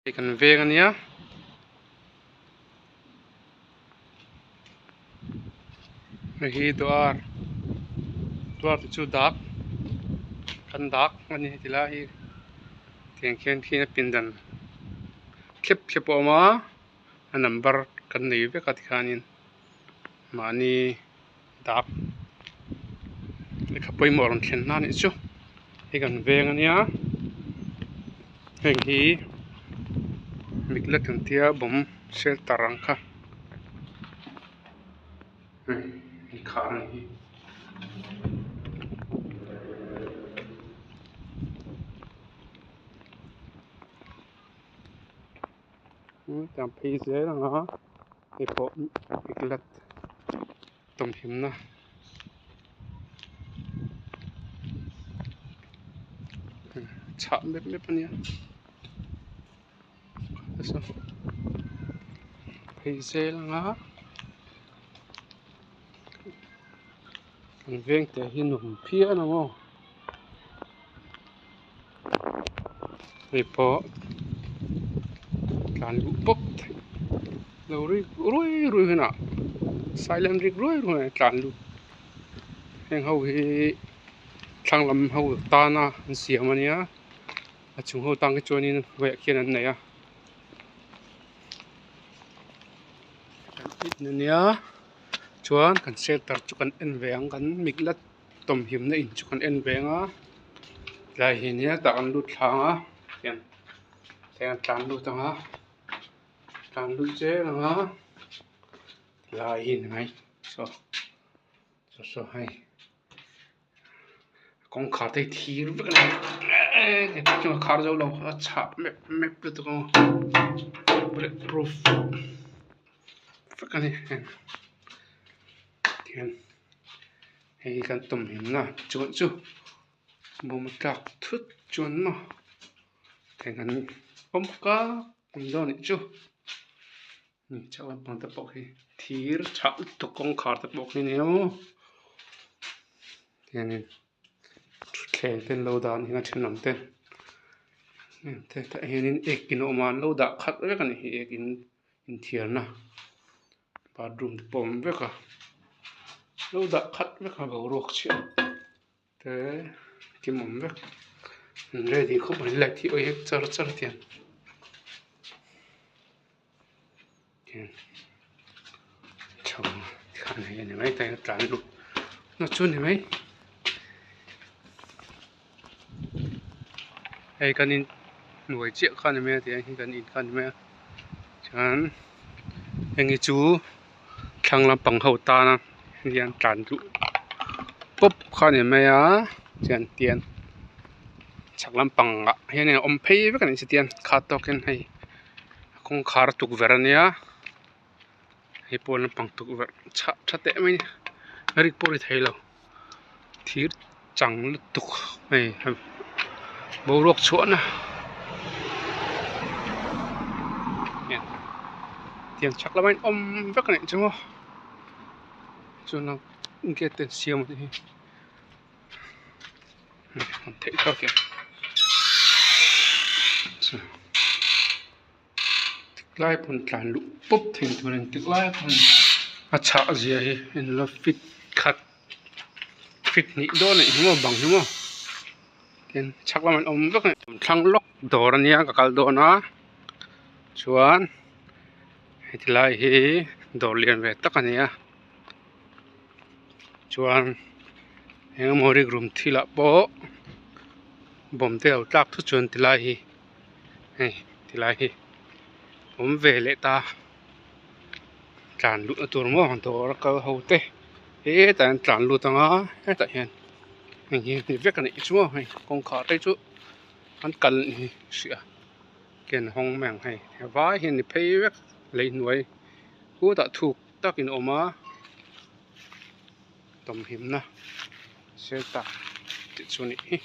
Hei kan veng ania hei hi duar duar te chu dak kan dak a ni ti lai hi tiang khian khian a pindan thlep thlep a awm a a number kan nei vek a tikhanin mahni dak lehkha pawimawh rawn thlen na anih chu hei kan veng ania heng hi mitlet an tia bawm shelter ang kha hei inkhar anih hi. Tiang phei zel ang a hei pawh mitlet. Tawmhimna chhah mep mep a nia phei zel ang a an veng te hi nuam phian ang aw hei pawh tlan luh pawp theih lo rik ruai ruai hunah silent rik ruai ruai hunah tlan lut heng ho hi thlang lam ho tana an siam a nia a chung ho tan te chuanin hnuaiah khian an nei a ania chuan kan shelter chu kan en ve ang kan mit la tawmhimna in chu kan en ve ang a tlai hi nia tah kan lut thlang a hian tihian an tlan lut ang a tlan lut zel ang a tilai hi a ni mai saw saw saw hei kawngkhar te hi thir vek a ni a khar zo lo a chhah mep mep lutuk a bullet proof vek a ni tihian. Hei hi kan tawmhimna chuan chu bawm a tlak thut chuan maw heng an awm kak awm dawn anih chu ni chauh lampang te pawh khi thir chhah lutuk kawngkhar te pawh khi a ni a hianin thutthleng te an lo dah a ni a thenawm te hetah hianin ek in a awm a an lo dah khat vek a ni hi ek in inthiarna bathroom te pawh a awm vek a lo dah khat vek a boruak chhiat te kim awm vek an ready khawp mai light hi awih char char tiang chho khan hei a ni mai thei a tlan luh na chu a ni mai hei kan in hnuai chiah kha a ni mai a tiang hi kan in kha a ni mai a chuan heng hi chu thlang lampang ho tana hian tlan duh pawp kha a ni mai a chuan tian chhak lampang ah hian a awm phei vek a ni chutiang khat tawkin hei kawngkhar tukverh a nia hei pawh lampang tukverh chhah tha teh mai a ni rik pawh a ri thei lo thir chang lutuk hei boruak chhuahna tiang chhak lamah hian awm vek a nih chu maw chuan gate te an siam a nih hi an theih tawk e Tiklai pawn tlan luh pawp thei tur a ni tiklai pawn a chhah zia hi en ila fit khat fit hnih dawn a nih hi maw bang hi maw tin chhak lamah an awm vek a ni thlang lawk dawr ania ka kal dawn a chuan heti lai hi dawr lian ve tak a ni a chuan eng emaw rikrum thil ah pawh bawm te lo tlak thut chuan tilai hi. Hei tilai hi awm ve leh ta tlan luhna tur maw dawr a kal ho te hetah hian tlan lut ang a hetah hian heng hi ni vek a nih chu maw hei kawngkhar te chu an kal a ni hrih a ken hawng mai ang hei vai hian ni phei vek lei hnuai khutah thuk takin a awm a tawmhimna shelter tih chu a nih hi.